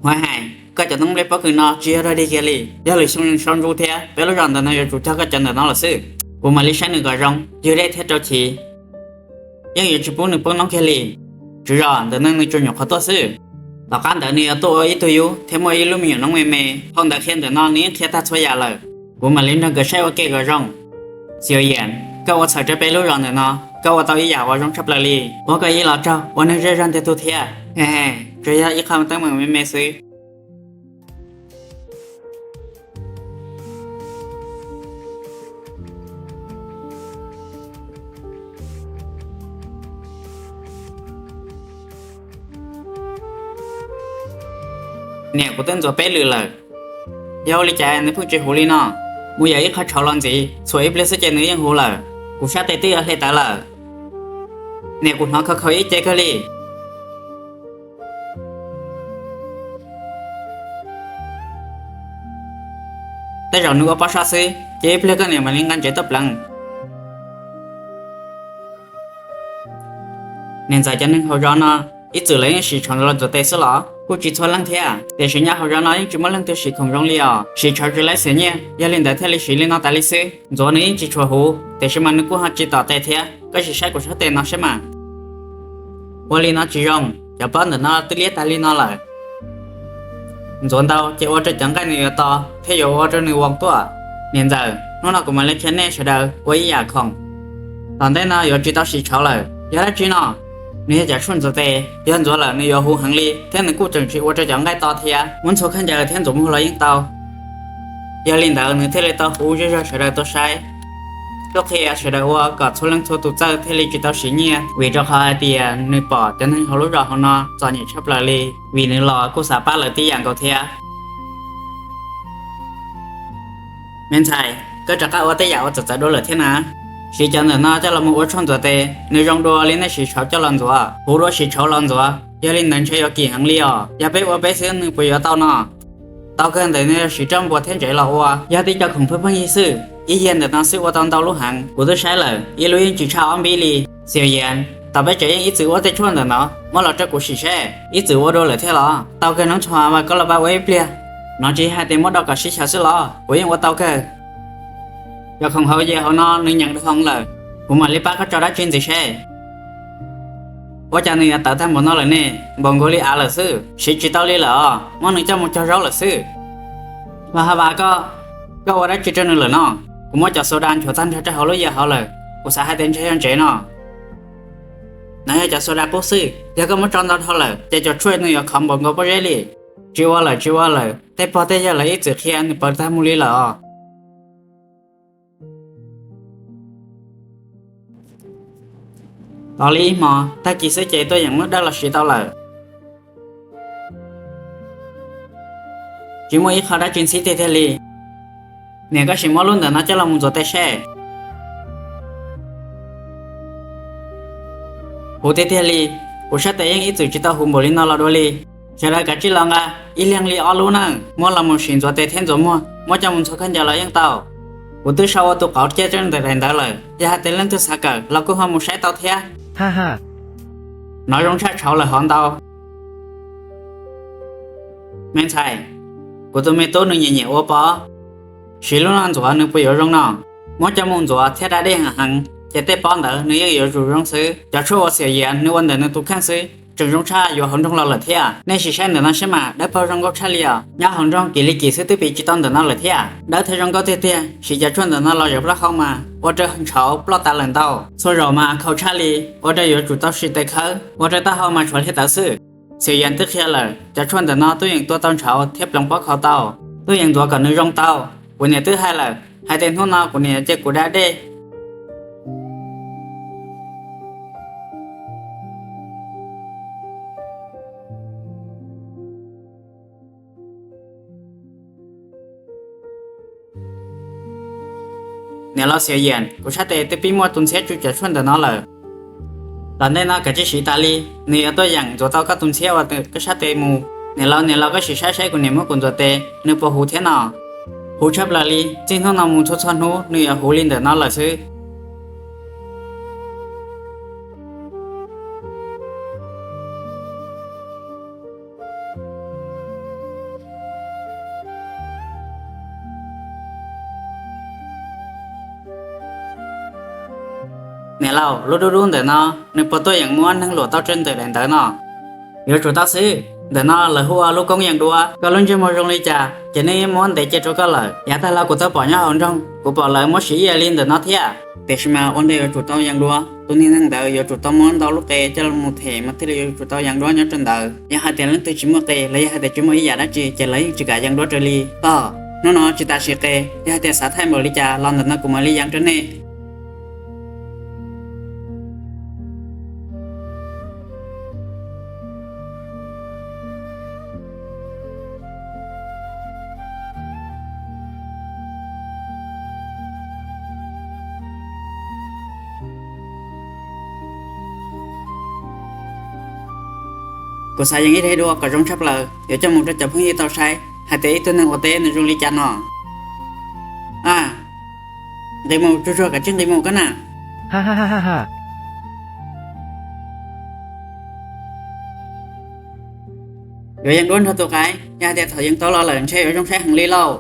Huab hais, koj cov noob nplej pob kws no tsis yog dog dig kiag li, yog lwm xyoo sau ntsuj thiab peb lub zos ntawm no yuav tsum cog koj cov ntawm no lawm xwb. Kuv mam li saib nws kom zoo, ywg dej thiab rau chiv. Yeej yuav tsis pub nws poob noob kiag li. Tswv zos, ntawm no nws tsuas nyuam qhuav tuaj xwb. Tom qab ntawd nws yuav tuaj ua ib tug yub thiab muaj ib lub me nyuam noob me me. Phau ntawv qhia ntawm no nws yeej qhia tag txhua yam lawm. Kuv mam li nrog nkawd saib ua ke kom zoo. Xiaus Yias, koj ua txhawm rau peb lub zos ntawm no, koj ua tau ib yam uas zoo tshaj plaws li. Ua koj ib los tsaug ua neeg zej zog ntiag tug thiab. Tsuas yog ib qho teeb meem me me xwb. Niam, kuv twb ntxuav peb lwm lawm. Yog ua li cas nws pheej tsis huv li no? Mus yawm ib qho tshauv los ntxiv, txhuam ib pliag xwb ces nws yeej huv lawm. Kuv sab tes twb yuav hle tawv lawm. Niam, kuv hnov khaus khaus ib ce kawg li. Tej zaum nws ua pob sab xwb, ces ib pliag koj niam mam li nqa ntsev tuaj pleev. Niam ntxawm, cov neeg hauv zos no ib txwm lawv yeej siv tshauv los ntxuav tes xwb los? Kuj tsis txhua leej thiab, tiam sis nyob hauv zos no yeej tsis muaj leej twg siv khoom zoo li os. Siv tshauv tsis laib xiam nyiaj, yog li ntawd thiaj li siv li no tas li xwb. Ntxuav nws yeej tsis tshua huv, tiam sis mas nws kuj ho tsis tom tes thiab. Koj sim saib kuv sab tes no saib mas. Ua li no tsis zoo, cov pob ntawm no twb liab tas li no lawm. Ntxuav ntau ces ua rau cov nqaij nws yuav to thiab yuav ua rau nws voos tuaj. Niam ntxawm, hnub no kuv mam li qhia nej sawv daws ua ib yam khoom. Tom ntej no yuav tsis tau siv tshauv lawm, yog dab tsi no? Nws yog cov tshuaj ntxuav tes, yog ntxuav lawm nws yuav huv heev li thiab nws kuj tseem tsis ua rau cov nqaij to thiab. Muab ntxhua khaub ncaws thiab ntxuav muag los yeej tau. Yog li ntawd nws thiaj li tau huv zej zog sawv daws tuaj saib. Tuaj qhia sawv daws ua kom txhua leej txhua tus txawj thiaj li tsis tau siv nyiaj, vim rau qhov hais tias nws pom cov neeg hauv lub zos hauv no txom nyem tshaj plaws li, vim nws los kuj xav pab lawv tib yam nkaus thiab. Me ntxhais, koj rov qab ua tej yam uas txawv txawv dua lawm thiab na. Siv cov ntawm no coj los mus ua tshuaj ntxuav tes, nws zoo dua li nej siv tshauv coj los ntxuav, huv dua siv tshauv los ntxuav. Yog li ntawd ntshe yuav kim heev li os. Yog peb ua peb xwb nws puas yuav tau no? Tau kawg ntawm nws siv roj npua thiab ntsev los ua, yog tib co khoom pheej pheej yig xwb. Ib yig ntawm no xwb ua tau ntau lub heev, kuv twb saib lawm, ib lub yeej tsis tshaj ob npib li. Xiaus Yias, tau peb tsev yeej ib txwm ua tej tshuaj ntawm no, muab los rau kuv sim seb ib txwm ua dua lawm thiab los? Tau kawg, hnub tshua vas koj los pab ua ib pliag. No tsis hais tias muab do kom sib xyaw xwb los, kuv yeej ua tau kawg. Cov khoom hauv yam hauv no nws nyeem dhau heev lawm, kuv mam li pab koj tso dab tsi ntxiv seb. Ua cas nws yuav tawv tag npaum no lawm ne? Npaum nkaus li av lawm xwb, siv tsis tau li lawm os, muab nws coj mus cog zaub lawm xwb. Vas ha vas, koj, koj ua dab tsi rau nws lawm no? Kuv muab cov xu das nchuav tag nrho rau hauv lub yam hauv lawm, kuv xav hais tias ntshe yog ntsev no. No yog cov xu das qub xwb, yog koj muab tso ntau dhau lawm ces cov tshuaj nws yuav khov npaum nkaus pob zeb li. Tsis ua lawm, tsis ua lawm, tej pog tej yawg lawv ib txwm qhia nws paws tag mus li lawm os. Tos li ib hmo, tag kis xwb ces tuaj yeem muab dawj los siv tau lawm. Tsis muaj ib qho dab tsi ntxhib tiag tiag li. Niam, koj sim muab lub ntawm no coj los mus ntxuav tes seb. Huv tiag tiag li, kuv sab tes yeej ib txwm tsis tau huv npaum li no los dua li. Sawv daws kav tsij los nqa ib leeg li ob lub na, muab los mus sim ntxuav tes thiab ntxuav muag, muab coj mus ntxhua khaub ncaws los yeej tau. Kuv twb sau ua tus qauv caj ntawm daim ntawv lawm, yog hais tias leej twg xav kawm los kuj ho mus saib tau thiab. Nov zoo tshaj tshauv lawm hov ntau. Me ntxhais, kuv tus me tub nws nyiam nyiam ua pob, siv lub no ntxuav nws puas yuav zoo no? Muab coj mus ntxuav thiab da dej heev heev, ces tej pob ntawd nws yeej yuav tsum zoo xwb. Cov tshuaj uas Xiaum Yias nws ua ntawm nws tus kheej xwb tseem zoo tshaj yuav hauv nroog los lawm thiab. Nej sim saib ntawm no seb mas, dawb paug zoo nkauj tshaj li os. Nyob hauv nroog kim li kim xwb twb piv tsis tau ntawm no lawm thiab. Dawb thiab zoo nkauj tiag tiag, siv cov tshuaj ntawm no los zem plaub hau mas ua rau ntshauv ploj tas lawm ntau. Txhua zaus mas khaus tshaj li, ua rau yuav tsum tau sim tes khawb, ua rau taub hau mas tshuav hliav tawv xwb. Xiaum Yias twb qhia lawm, cov tshuaj ntawm no twb yeej tua tau ntshauv thiab pleev pob khaus tau, twb yeej ntxuav kom nws zoo tau. Kuv niam twb hais lawm, hais tias hnub no kuv niam cia kuv da dej. Niam laus Xiaum Yias, kuv sab tes twb pib muaj tus ntxhiab tsw cov tshuaj ntawm no lawm. Tom ntej no kav tsij siv tas li, nws yuav tuaj yeem ntxuav tau koj tus ntxhiab uas koj sab tes mus. Niam laus, niam laus, koj sim saib saib kuv niam muab kuv ntxuav tes nws puas huv thiab no. Huv tshaj plaws li, txij hnub no mus txhua txhua hnub nws yuav huv li ntawm no lawm xwb. Niam laus, lub dub dub ntawm no nws puas tuaj yeem muab neeg luam tau tsawg ntawm daim ntawv no? Yuav tsum tau xwb, ntawm no lawv hu ua lub koob yees duab. Koj lub ntsej muag zoo li cas ces nej yeej muab ntev cia rau koj lawm. Yav tag los kuv tau pom nyob hauv nroog, kuv pom lawv muab siv ib yam li ntawm no thiab. Tiam sis mas ua ntej yuav tsum tau yees duab, tus niag neeg ntawd yuav tsum tau muab ntau lub qe coj los mus them mas thiaj li yuav tsum tau yees duab nyob rau ntawd. Yog hais tias leej twg tsis muaj qe los yog hais tias tsis muaj ib yam dab tsi ces lawv yeej tsis kam yees duab raws li. Tog, hnub no tsis tas siv qe, yog hais tias xav thaij npaum li cas los ntawm no kuv mam li yees rau nej. Kuv xav yees ib daim duab kom zoo tshaj plaws yuav coj mus rau cov phooj ywg tau saib hais tias ib tug neeg ua teb nws zoo li cas no. A, nqis mus, tsuag tsuag kav tsij nqis mus koj na. Yuav yees duab nrog tus qaib, yog hais tias thaum yees tau los lawm ntshe yuav zoo saib heev li lauj.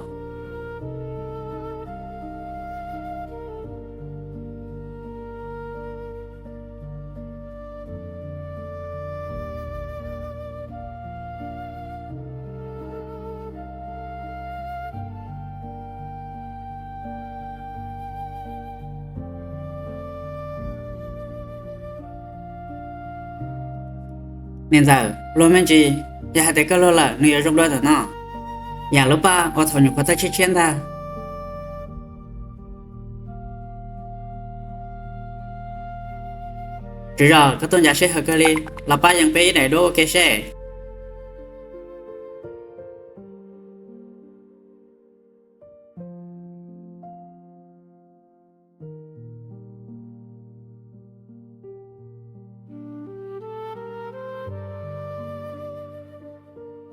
Niam ntxawm, luag me ntsis, yog hais tias koj luag lawm nws yuav zoo dua ntawm no. Yam lub paj uas thaum nyuam qhuav tawg tshiab tshiab ntag. Tswv zos, koj tuaj ncav sij hawm kawg li, los pab yees peb ib daim duab ua ke seb.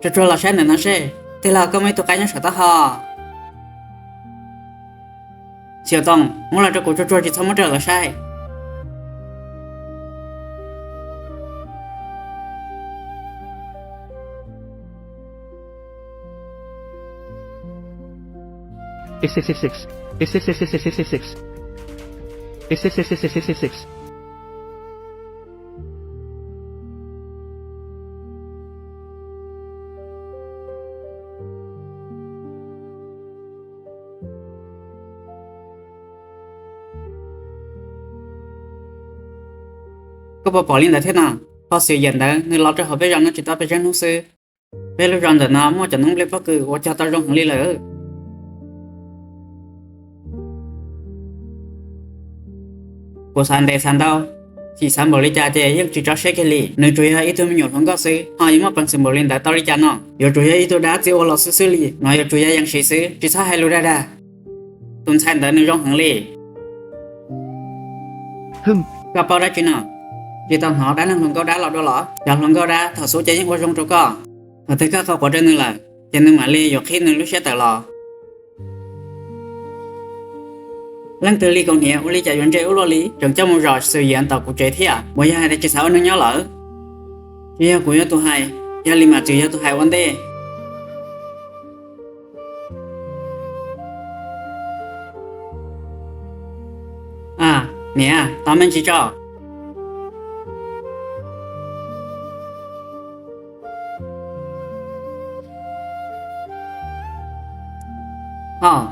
Tsuag tsuag los saib ntawm no seb, tig los koj muaj ib tug qaib nyob saum taub hau. Xiaum Toom, muab los rau kuv tsuag tsuag tsis txhob muab raws lawv saib. Koj puas pom li ntawd thiab no? Pog Xiaum Yam ntawd nws los rau hauv peb zos no tsis tau pes tsawg hnub xwb. Peb lub zos ntawm no muaj cov noob nplej pob kws ua cog tau zoo heev li lawm. Kuv xav ntev xav ntau, tsis xav npaum li cas ces yeej tsis tso siab kiag li. Nws tsuas yog ib tug me nyuam hluas nkauj xwb ho yuav muaj peev xwm npaum li ntawd tau li cas no? Yuav tsum yog ib tug dab txiv ua los xwb xwb li no, yuav tsum yog yees siv xwb, tsis txhob hais lus dag dag. Tus ntxhais ntawd nws zoo heev li. Koj paub dab tsi no? Tsis tau hnov dab neeg hluas nkauj dab los dua los? Cov hluas nkauj dab thaum xub ces yeej ua zoo rau koj. Thaum twg koj qau quav rau nws lawm ces nws mam li yuav qhib nws lub siab tawm los. Leej twg li kaus hniav ua li cas yuav ntse ub luaj li, tseem coj mus zom Xiaum Yam tom kuv tsev thiab? Uas yog hais tias tsis xav ua neeg nyob lawm? Tsis yog kuv yog tus hais, yog Lis Mam Tswm yog tus hais ua ntej. A, niam, tos me ntsis tso. Au,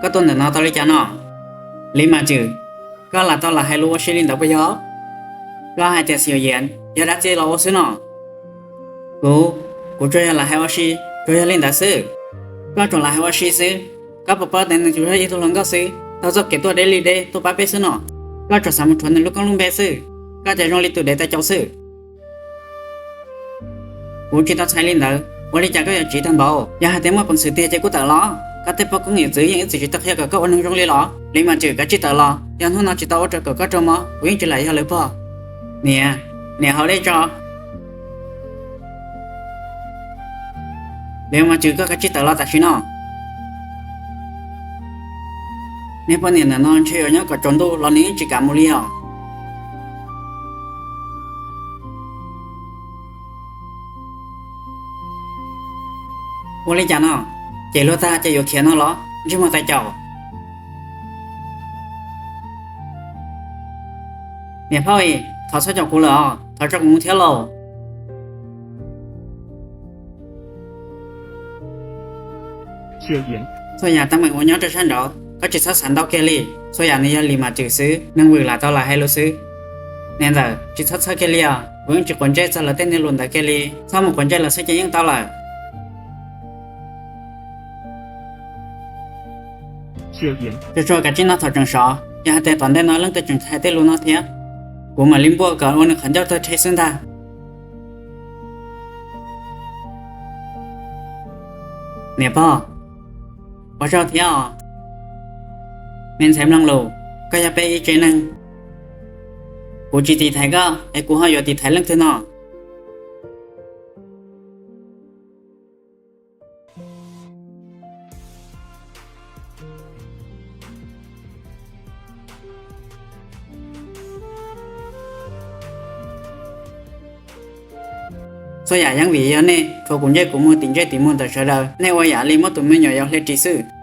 koj tuaj ntawm no tau li cas no? Lis Mam Tswm, koj lam tau lam hais lus ua si li ntawd puas yog? Koj hais tias Xiaum Yam yog dab tsi los ua xwb no? Kuv, kuv tsuas yog lam hais ua si, tsuas yog li ntawd xwb. Koj tsuas lam hais ua si xwb, koj puas paub tias nws tsuas yog ib tug hluas nkauj xwb, taug txoj kev tuaj deb li deb tuaj pab peb xwb no? Koj tsuas xav mus rhuav nws lub koob lub npe xwb, koj ces zoo li tus dev taw caus xwb. Kuv tsis tau txhais li ntawd, ua li cas koj yuav tsiv tag npaum? Yog hais tias muaj peev xwm tiag ces kuj tawm los. Koj tej poj koob yawm txwv yeej ib txwm tsis tau qhia kom koj ua neeg zoo li los? Lis Mam Tswm, kav tsij tawm los, yog hnub no tsis tau ua rau kom koj raug mob kuv yeej tsis lam yog lawv pog. Niam, niam haus dej tso. Lis Mam Tswm, koj kav tsij tawm los tam sim no. Niag poj niam ntawm no ntshe yuav nyob kom tsaus ntuj los nws yeej tsis kam mus li os. Ua li cas no? Ces luag tag ces yuav khiav no los? Ntsej muag tais caus. Niam phauj, thov txhob caum kuv lawm os, thov tso kuv mus thiab lauj. Txhua yam teeb meem uas nyob rau sab nraud koj tsis txhob xav ntau kiag li. Txhua yam nws yog Lis Mam Cwm xwb, neeg vwm lam tau los hais lus xwb. Niam ntxawm, tsis txhob txhawj kiag li os, kuv yeej tsis quav ntsej txog lawv tej niag lus ntawd kiag li. Txhob mus quav ntsej lawv xwb ces yeej tau lawm. Tsuag tsuag kav tsij noj thaum tseem sov, yog hais tias tom ntej no leej twg tseem hais tej lus no thiab, kuv mam li npuaj kom ua nws qhov ncauj tawg rhe xwb ntag. Niam pog, ua tsaug thiab os. Me ntxhais Mloog Lus, koj yog peb ib tsev neeg, kuv tsis tiv thaiv koj es kuv ho yuav tiv thaiv leej twg no? Txhua yam yeej vim yog nej rhuav kuv ntsej kuv muag tim ntsej tim muag ntawm sawv daws, nej ua yam li muab tus me nyuam yaus hle ris xwb.